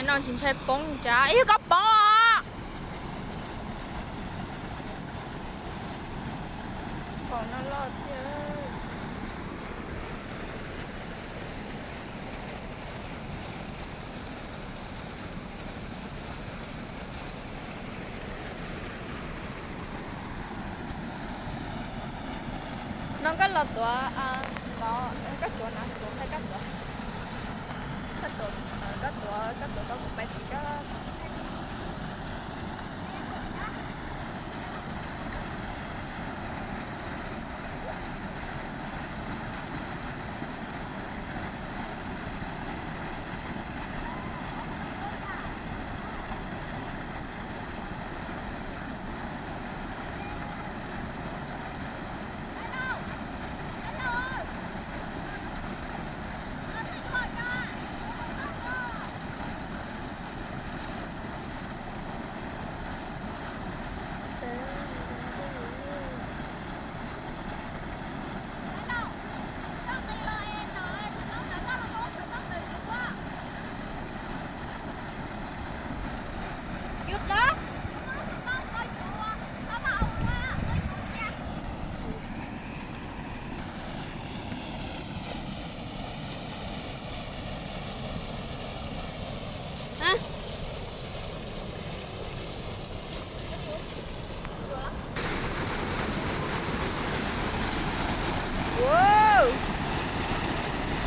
No tsis ntshai poob cas, ib yog koj poob os. Npaum no loj thiab. No koj los tuav, koj tuav na, tuav nqaij koj tuav. Koj tuav, koj tuav, koj tuav tau kuv pais tim koj.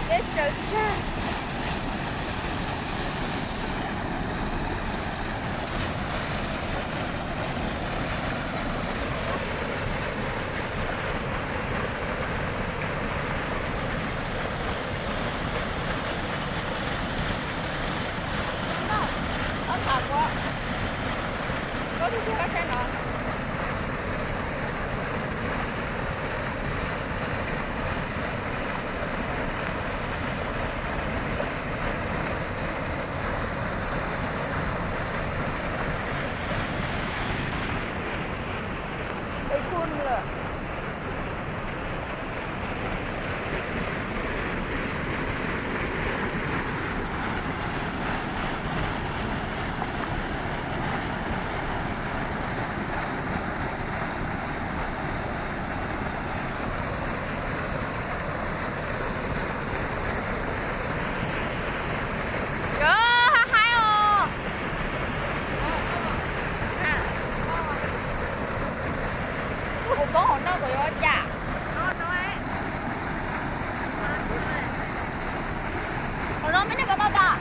Teb tsaws tsag. Ob tham kuv, koj tus twg koj saib no. Haib os. Kuv poob hauv no kuv yuav ua cas? Hauv no me nej ko tau tas.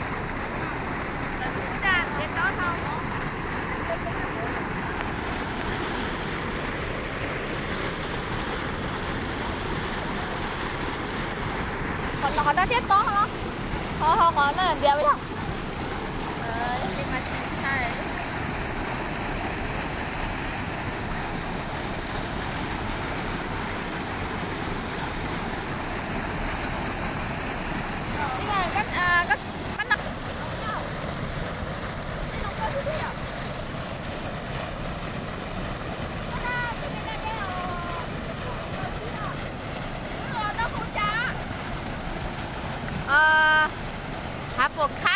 Qhov no thiab tob, qhov no ntiav yog. Hav puas khab?